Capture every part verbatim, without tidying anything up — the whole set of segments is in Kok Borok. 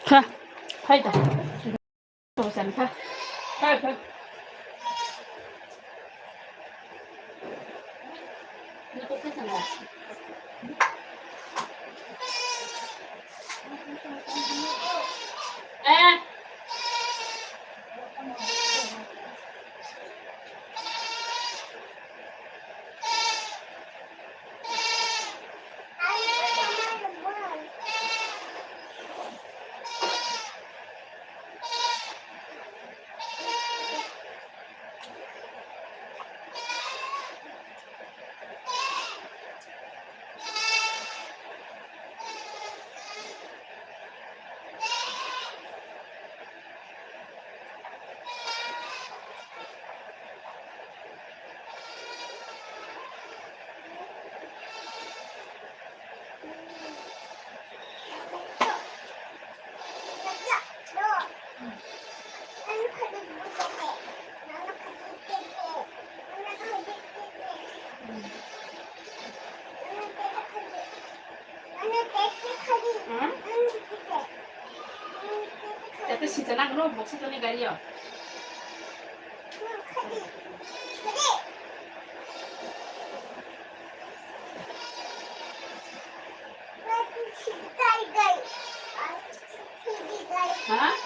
Kha. Phai da. Kha, kha. Eh. Hmm? Ete sita nang no, box to ni gari yo. Ha?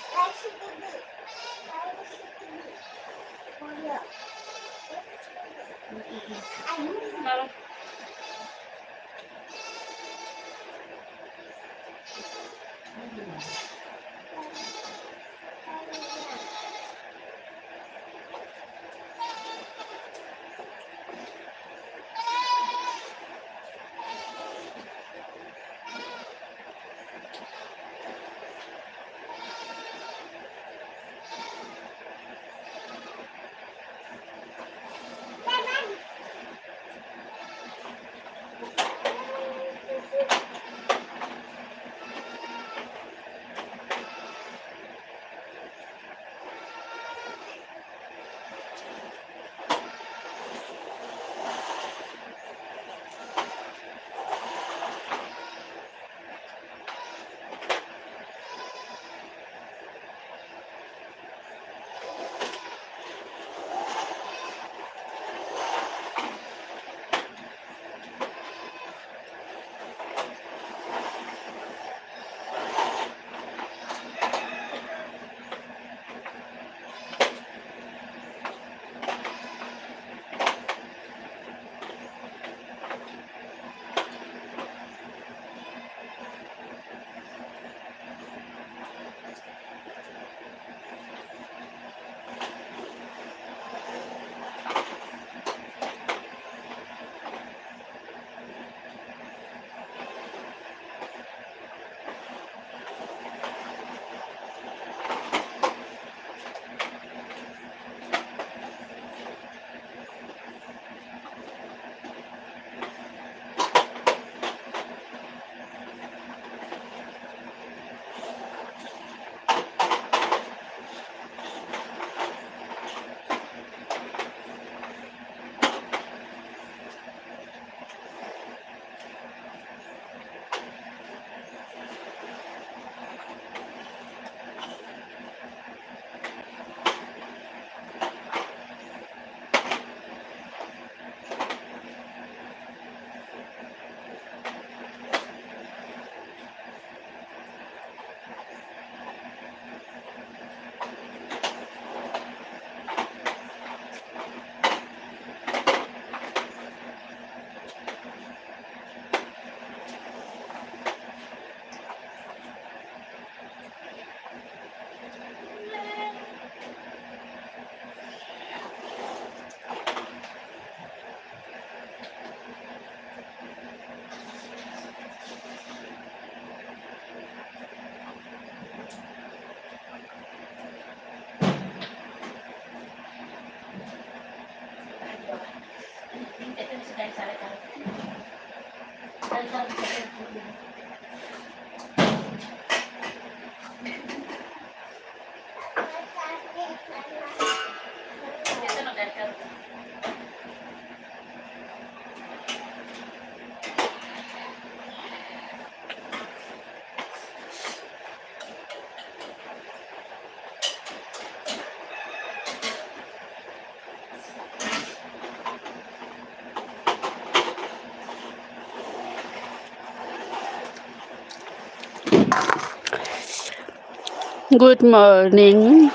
Good morning.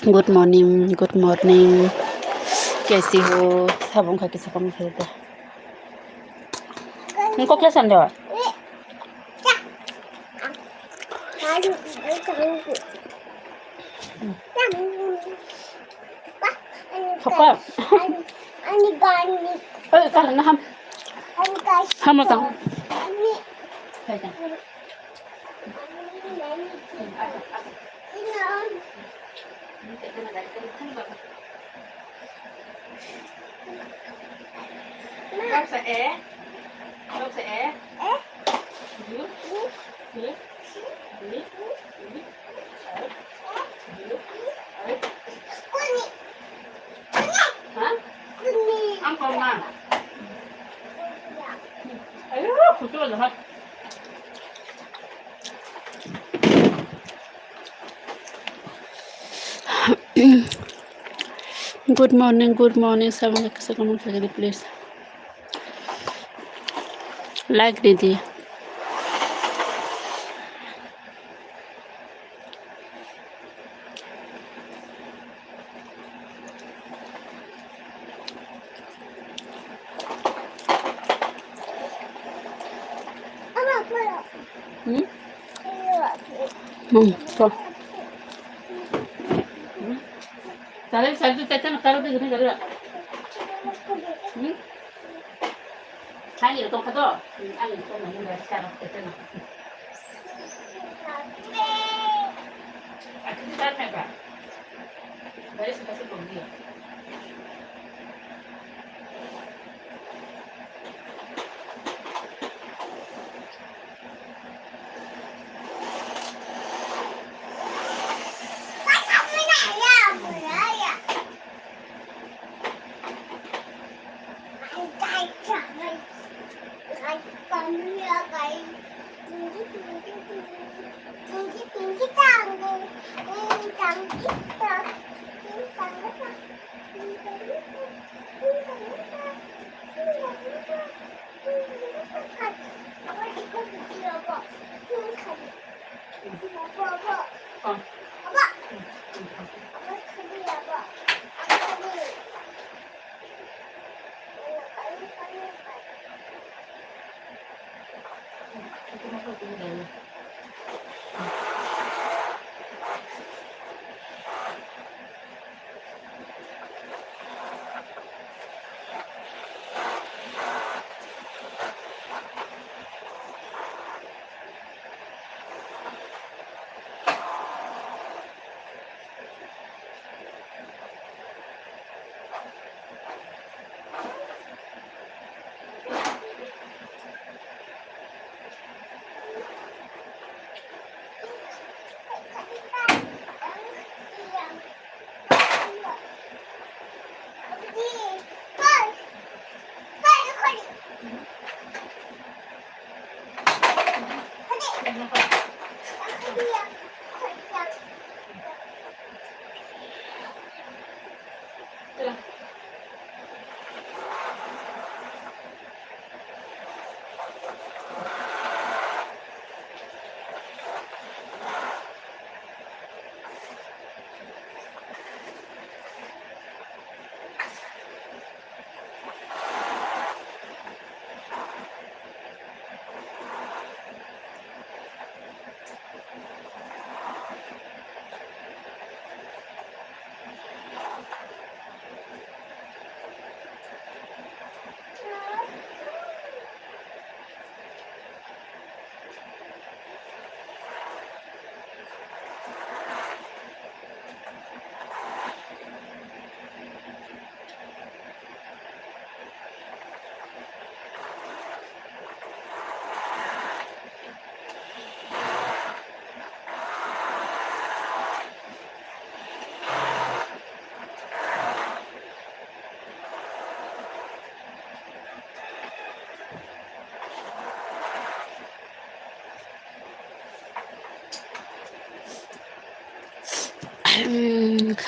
Good morning. Good morning. Kaisi ho? Sabong kha kisa kam khe da. Nung kok khe sando? Sokha. Ani gani. Oi, kar na ham. Ani guys. Ham na tang. Ani. Hai tang. Good morning, good morning. Sabang kisa comment khaidi, please. Like didi. Hmm? Hmm, to. Hmm? Tare, tare, tare, tare, tare, tare. Hmm? Hani, tong kha to. Hmm, ani, tong na, ni, tare, tare, tare. Aku di tare, tare. Tare, tare, tare.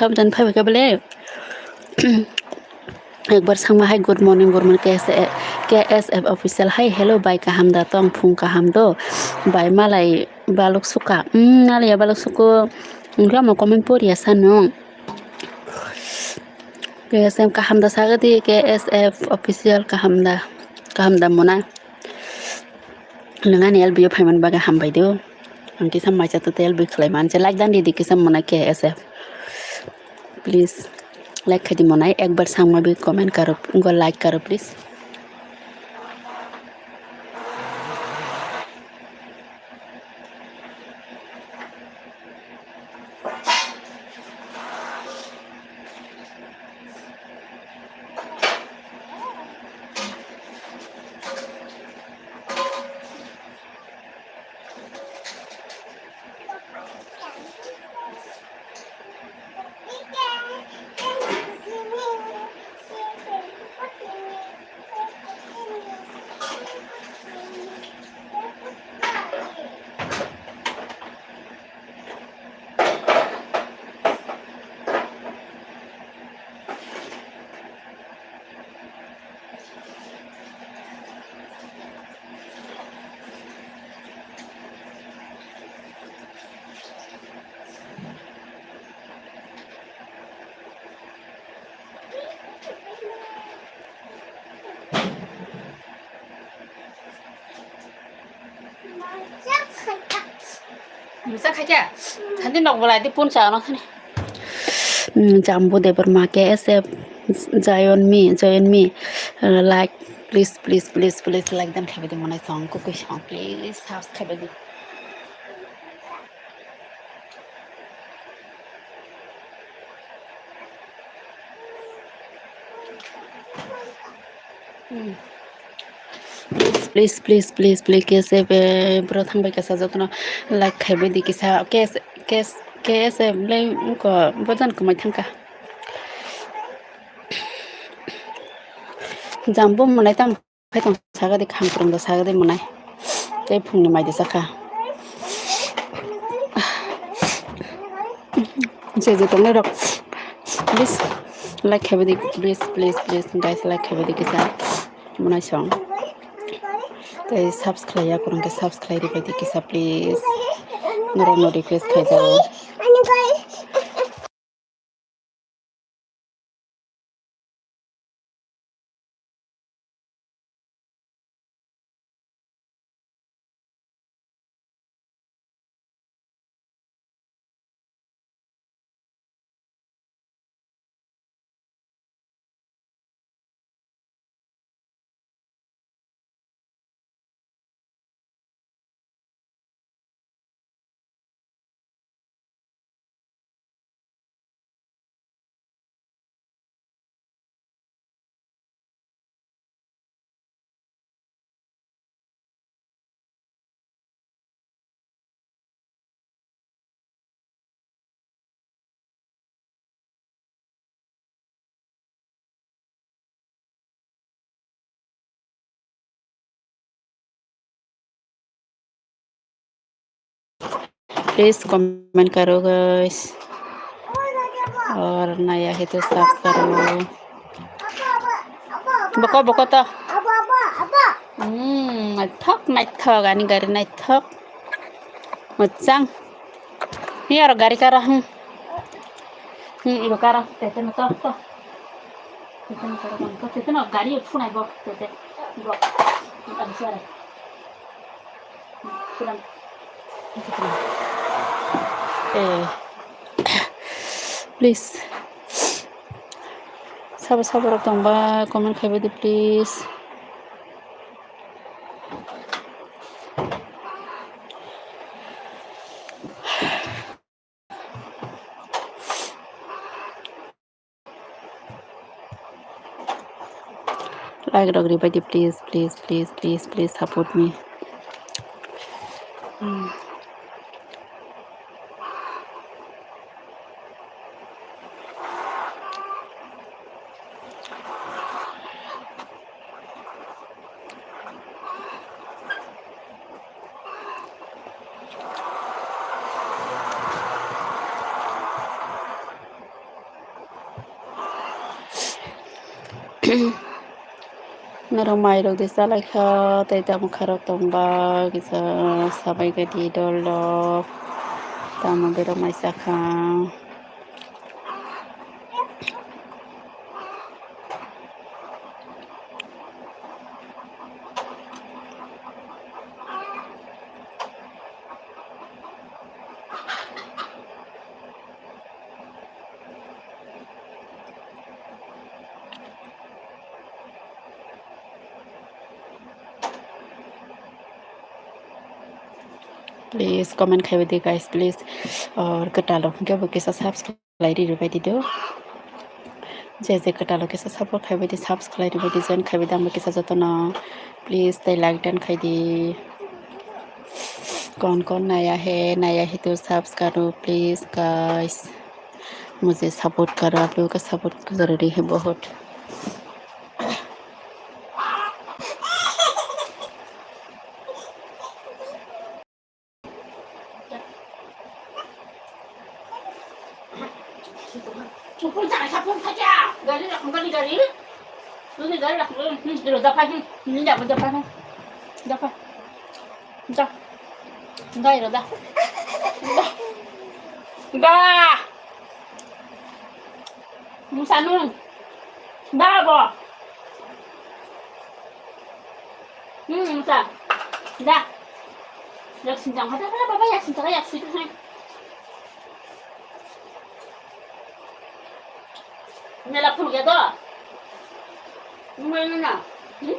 Sabdan phai kha bele. Ekbar sangma hai, good morning, good morning, K S F, K S F official hai, hello bai, kaham da tong, phung kaham do bai, malai Baluk suka. Hmm, naliya baluk suku. Wngkhe omo comment poriya sano. K S M kaham da sagadi, K S F official kaham da, kaham da mona. Nwng ani L B o phaimani bagwi hambai do. Ang kisa maisa tete L B khlai manse like dan di di kisa mona K S F. Please like khai di monai, ekbar sangma bi comment karo, go like karo please. Misa khaikha, thani nok bolai di pun sa no thani. Mm, Jambu Debbarma K S F, join me, join me, uh, like, please, please, please, please, like dan khaibadi monai song, kukui song, please, subscribe di. Please, please, please, please, please, K S F, eh, bro thangbai kasa jotono like khaibai di kisa. K S, K S, K S F le ko bojan kumai thangka. Jambu monai tam. Khai tong sagadi kham krung da sagadi monai. Tei phungni mai di sakha. Je je tongnai rok. Please like khaibadi, please, please, please, guys, like khaibadi kisa. Monai song. Tei subscribe ya kurang ke subscribe ribai di kisa, please. Norok no request khaijao. Please comment karo guys. Aur naya hai to sub karo. Boko boko to. Hmm, naithok naithok ani gari naithok. Mochang. Ni aro gari karo hmm. Hmm, ibo karo tete no to to. Tete no karo to tete no gari phunai bo tete. Bo. Ang sare. Eh, please. Sabo sabo rok tongba comment khaibadi please. Like rok ribai di please, please, please, please, please support me. Hmm. Norok mairok de chalaikha, tei tamo kharok tongba kisa sabai gadi dol dol. Tamo berok mai chakha. Please comment khaibai di guys, please. Or kwtal rok hwnkhe bo kisa subscribe khlai ri rwbai di do. Je je kwtal rok kisa support khaibai di, subscribe khlai rwbai di, join khaibai di, ang bo kisa jotono please tei like dan khai di. कौन कौन नया है, नया है तो सब्सक्राइब करो please guys, मुझे सपोर्ट करो, आप लोगों का सपोर्ट जरूरी है बहुत। Gari rak, gari, gari. Ini gari rak, hmm, dulu dapat, hmm, ini dapat, dapat, hmm. Dapat. Da. Da, iro da. Da. Da. Musa nung. Da, bo. Hmm, musa. Da. Yak sing jang, hada, hada, baba, yak sing jang, yak sing jang. Mela phunukya do. Nungmano na. Hmm?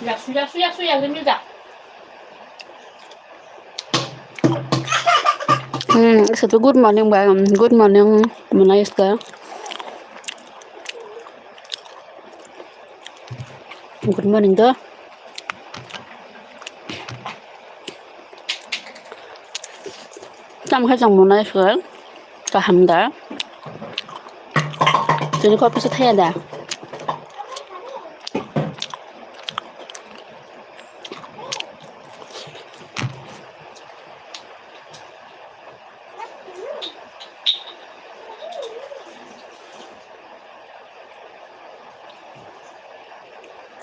Yaksu, yaksu, yaksu, yaksu, yaksu. Hmm, satu good morning, ba. Good morning, Mona Iska. Good morning, do. Tamo khe chwng Mona Iska kaham da. Tini kok kisa thaya da.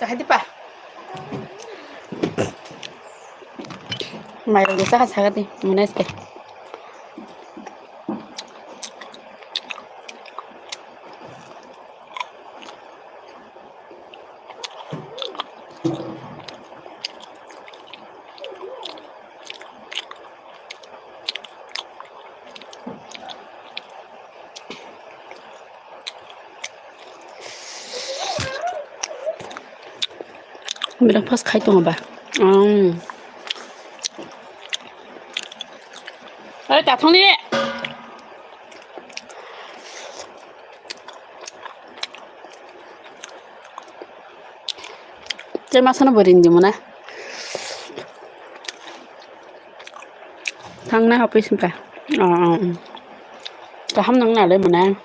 Kahai di pa. Mairok de saka saka di, Mona Iska. Breakfast khai tongo ba. Um. Oi, ta thangni. Tei masano bo ring di mona. Thangnai office hwnka. Oh, oh, oh. Kaham nang nalai mona.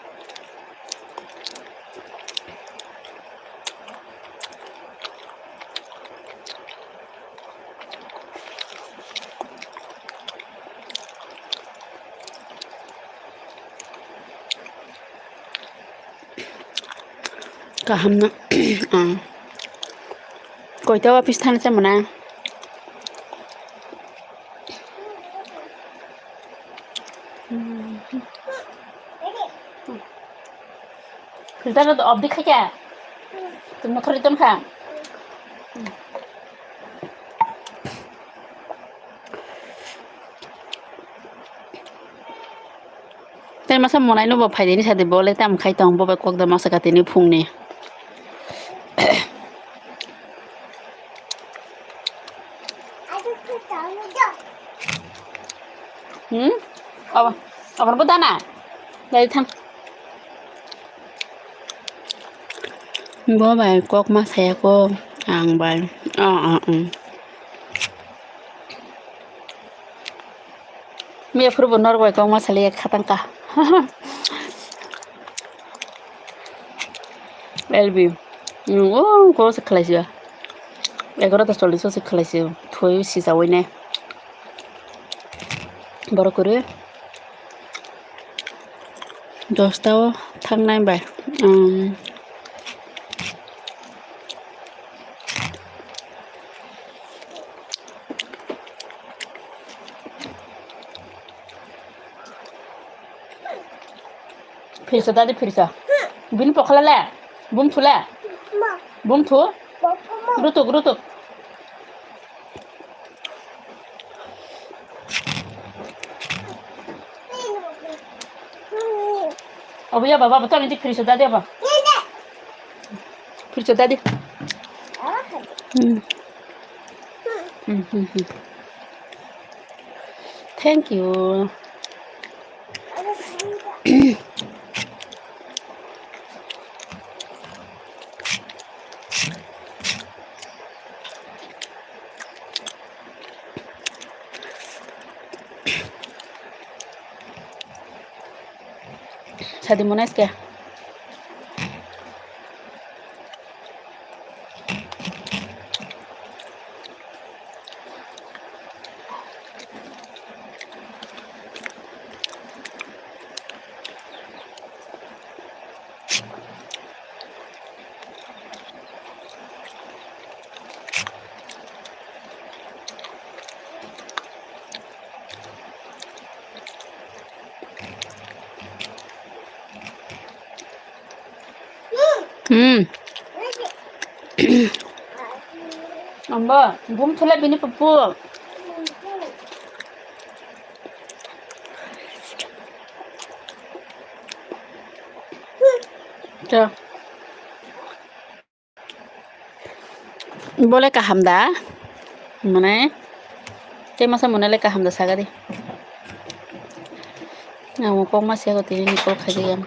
Kaham no. Ah. Koita office thani se mona. Filter to off di kha kya? Tum no khori ton kha. Tei masa monai no bo phaideni sadi bo le tam khai tong bo bai kok da masa katini phungni. Hmm? Abo, abo bo dana. Dai thang. Bo bai kok ma saya ko ang bai. Ah, ah, mm. Miya phuru bo norok bai kok ma sali ya khatang ka. L B. Mm, oh, ko se khlai sia. Egarota chollish o se khlai sia. Thui sisa wine. Borok kwrwi. Dosta o thangnai bai. Um, Phirsa dadi phirsa. Bini pokhala le. Bum thu le. Bum thu. Rutuk, rutuk. Obo ya baba, betul ini free sudah dia, Bang. Free sudah dia. Hmm. Hmm, hmm, hmm. Thank you. Sadi monai ke. Hmm. Amba, bum thula bini pupu. Cha. Bole kaham da? Mane, te masa mone le kaham da sagadi. Ang kok ma sego tini ni kok khaji gan.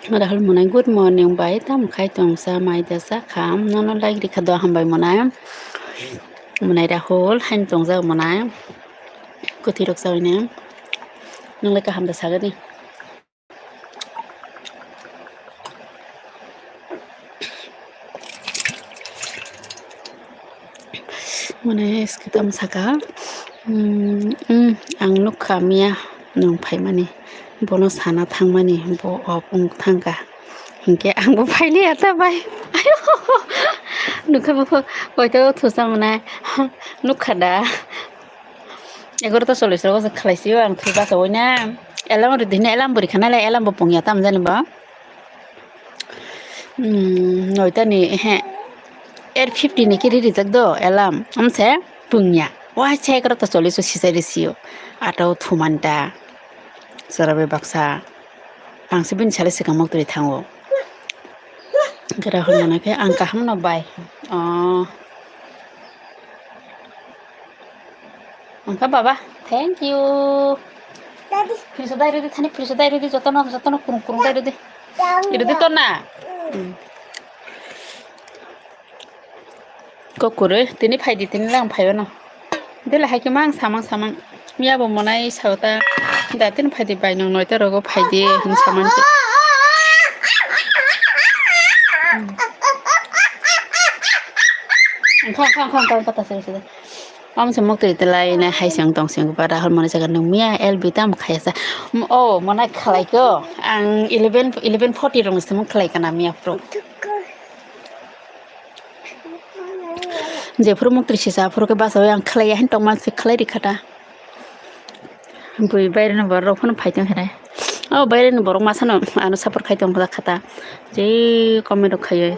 Rahul monai, good morning bai, tam khai tong sa mai da sa kham, nono like rikha do hambai monai. Monai Rahul, hain tong jak monai. Kuthi rok sa oine. Nung le kaham da sagani. Mane skitam saka, "Hmm, hmm, ang nukha miya nwng phaimani, bono sana thangmani, bo ok wng thangkha." Hinkhe angbo phailiya ta bai. Ayo, nukha bo koito thusa mwnai, nukha da. Egarota chollish rogo se khlaisio ang thwi bachawina. Alarm rwdi hwnwi alarm bo rikha nai le, alarm bo pungya tamo jani bo. Hmm, noita ni, ehe. Eight fifty ni khe ri rijak do alarm. Amse pungya. Waisa egarota chollish o sisai risio. Ato thumanta. Chwrabai baksa. Ang se bini sale swkang mok twi thango. Gra hwnmano khe ang kaham no bai. Oh. Wngkha baba, thank you. Fridge o dai rwdi, thani fridge o dai rwdi, jotono, jotono kurung kurung dai rwdi. Rwdi to na? Hmm. Kokore, tini phaidi, tini lang phaiyo no. Dele hai khe mang samang samang. Miya bo monai sao ta. Da tini phaidi bai nong noita rogo phaidi, hin samang khe. Khang, khang, khang, khang, pata sere sere. Om se mok twi tlai na hai seng tong seng ba Rahul mone jaga nung miya L B tam khaya sa. M-, oh, mona khlai ko. Ang eleven, eleven forty rong se mok khlai kana miya pro. Je phuru mok twi sisa phuru ke basa ang khlai ya hin tong man se khlai ri khata. Bui baire no borok phano phai tong khe. Oh, baire no borok masa no ano support khai tong khata. Je comment rok khaye.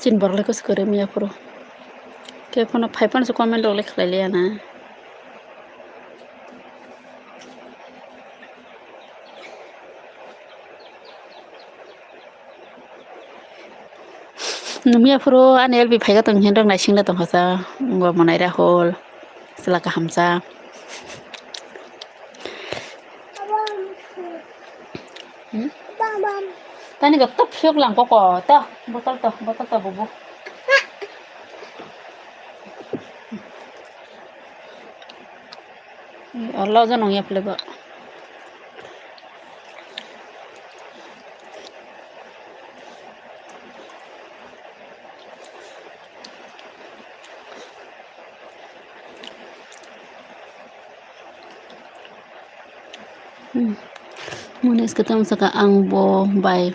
Tin borok le kwswk kwrwi maya phuru. Khe phano phai phano se comment rok le khlai liya na. Numi aphuru ani L B phaika tong hinrok naisingla tongkha sa, wngbo Monai Rahul, chwla kaham sa. Hmm? Tani gotto phiyok lang koko, to, botol to, botol to, bubu. Allah aja nong ya phle ba. Hmm. Munis kwtam saka ang bo bai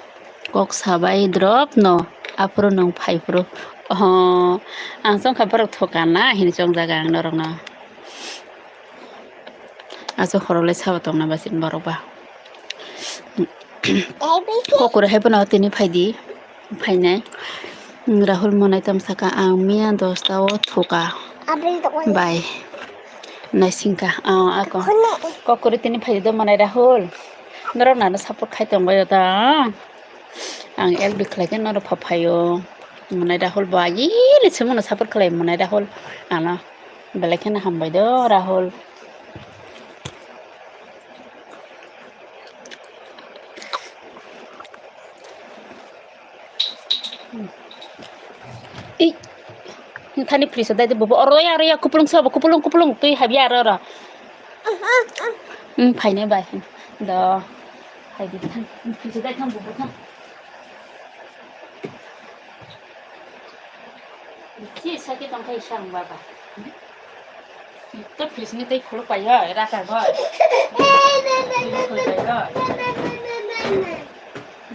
kok sabai drop no aphuru nung phai phuru. Oh, ang chongkha borok thokana hini chongjak ang norokno. Aswk horolai sabo tongna ba chini borok ba. Kokoro hai bono tini phaidi, phainai. Rahul Monai tam saka ang miya dosta o thoka. Bai. Naisingka, ah, ako. Kokoro tini phaidi do Monai Rahul. Norok nano support khai tongbai da. Ang L B khlai khe norok pha phaio. Monai Rahul bo agini simono support khlai Monai Rahul. Ano belai kheno hambai do Rahul. Ei, thani fridge dai de bobo oro ya, oro ya, kupulung sobo, kupulung, kupulung, twi habi aro oro. Hmm, phainai bai. Do, hai di thang, fridge dai thang bobo thang. Ki sake tong khai sang baba. To fridge ni tei khuluk pai hoi, raka hoi. Fridge khuluk pai hoi.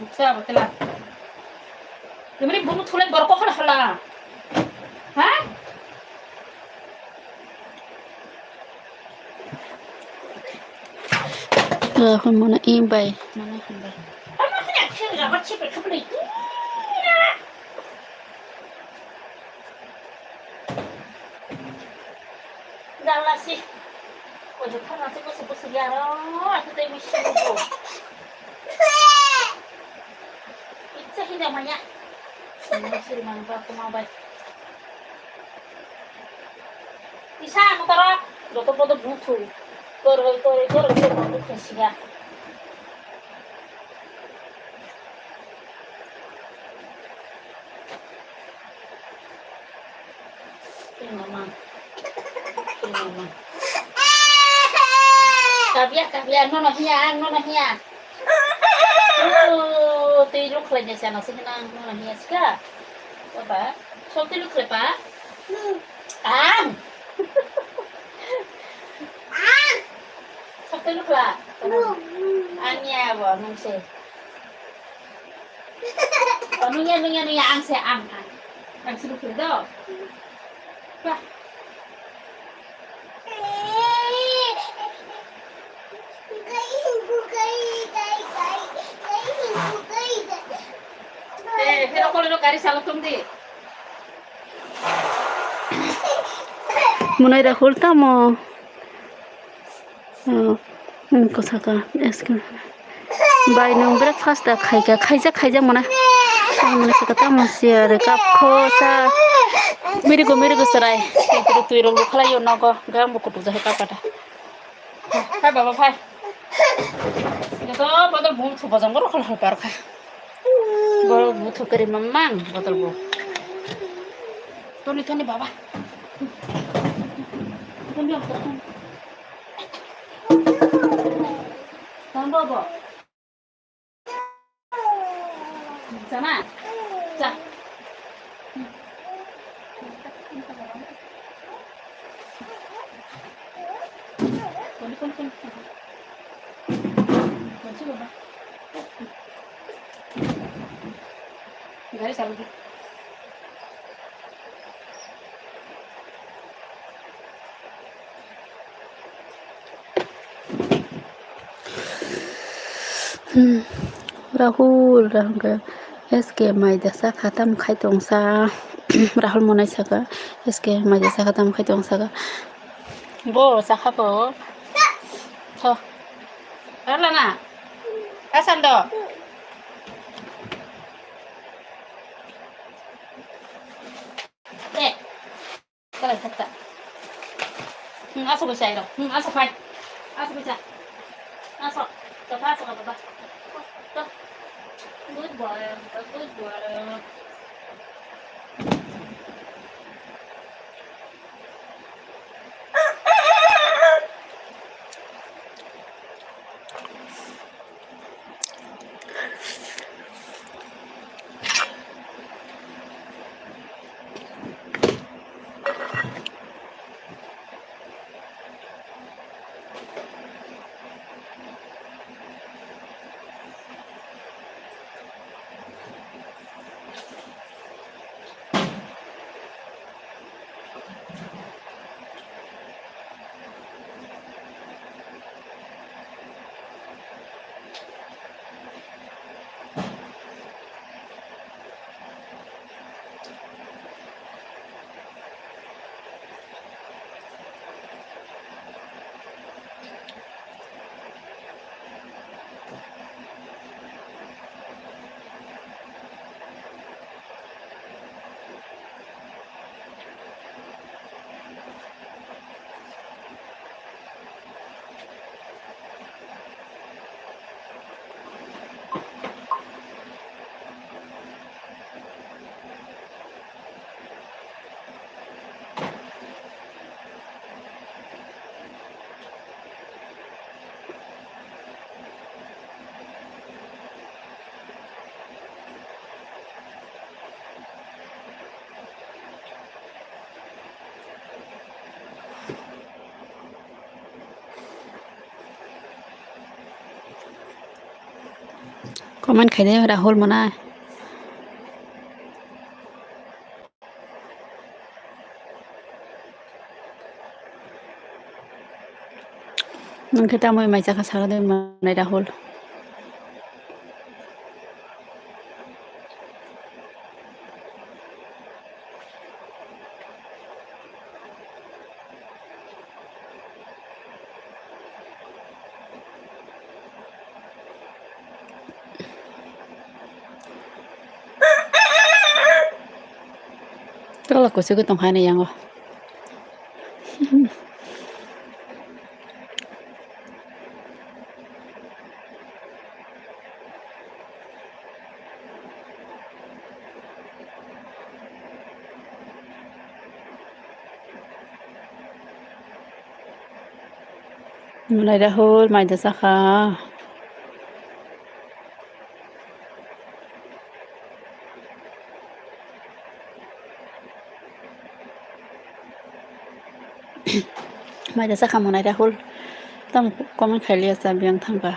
Buksa botela. Lemri bunu thulai borok ko hala hala. Ha? Rahul Monai bai. Mana hamba. Ama hanya kiri rabat chepe khapli. Jalasi. Ojo khana se bosu bosu yaro. Aku tei misi bo. Icha hina maya. Misi mana ba kuma bai. Isa anu tara, joto bodo buthu. Toroi, toroi, toroi, toroi, buthu siya. Tui mama. Tui mama. Kabia, kabia, nono hiya, ang nono hiya. Oh, tui lukhlai ni sana sih nang nono hiya sika. Baba, sok tui lukhlai pa. Ang. Ang. Sok tui lukhla. Ang ya bo nung se. Oh, nung ya, nung ya, nung ya, ang se, ang, ang. Ang se lukhla do. Bah. Eh, pero kolo no kari salo tum di. Monai Rahul tamo. Oh, hmm, ko saka, eska. Bai nung breakfast da khaika, khaijak, khaijak mona. Ang mona saka tamo siya re kap kho sa. Mirigo, mirigo sarai. Tui, tui, tui rong khalai yo nogo. Gam bo kutuk jahai kap kata. Phai baba phai. Joto bodol bung thu bojong goro khol hal par kha. Boro bung thu kari mamang bodol bo. Toni toni baba. Toni toni. Toni bobo. Sana. Sa. Gari salu di. Hmm. Rahul, Rahul khe S K maida sakha tam khai tongsa. Rahul monai saka, S K maida sakha tam khai tongsa ka. Bo sakha bo. Tho. Rala na. Kasan do. Eh. Kalai thak ta. Hmm, asok bai chai rok. Hmm, asok phai. Asok bai cha. Asok. Chapa asok baba. Good boy, good boy. Comment khaide Rahul mwnai. Nwng khe tamwi mai chakha sakha de mwnai Rahul. Tola kuchuk tong hai ni yango. Mwnai Rahul maida sakha. Maida sakha mwnai Rahul. Tam comment khailiya cha biyang thangkha.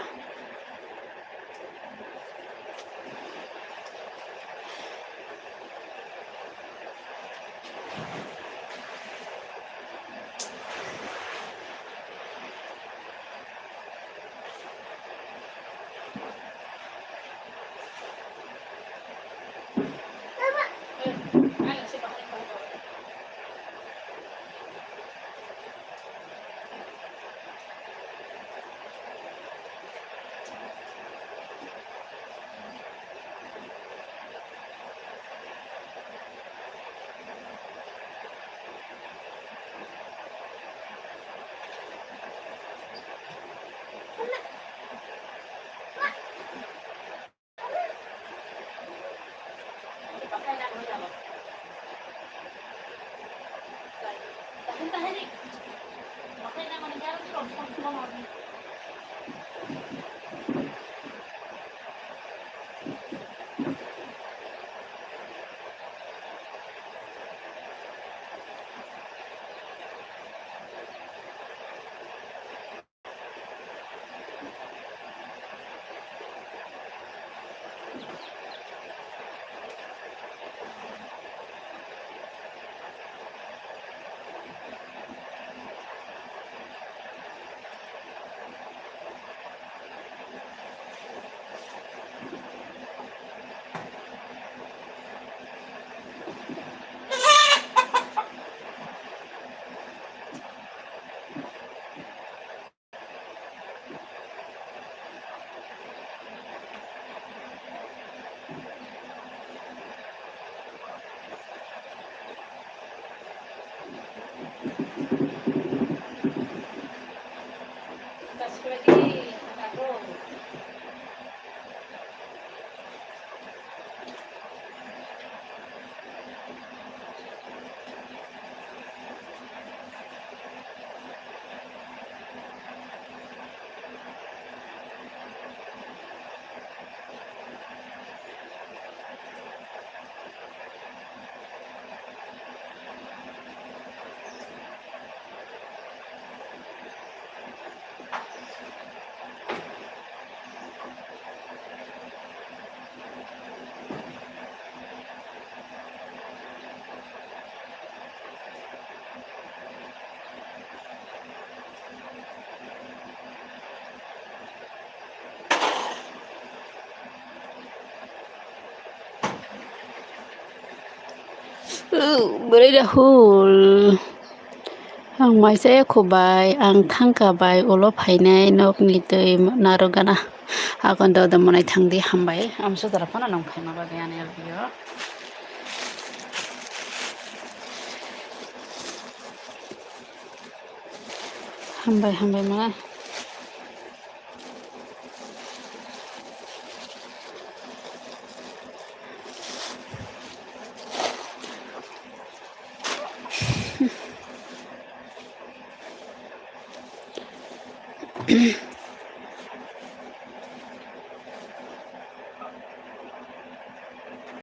Bwrwi Rahul, ang mai chaya kho bai, ang thangka bai, ulo phainai nokni twi narwk gana. Akon dodo monai thangdi, hambai. Amso dara phano nang phaima bagwi ani L B o. Hambai, hambai manai.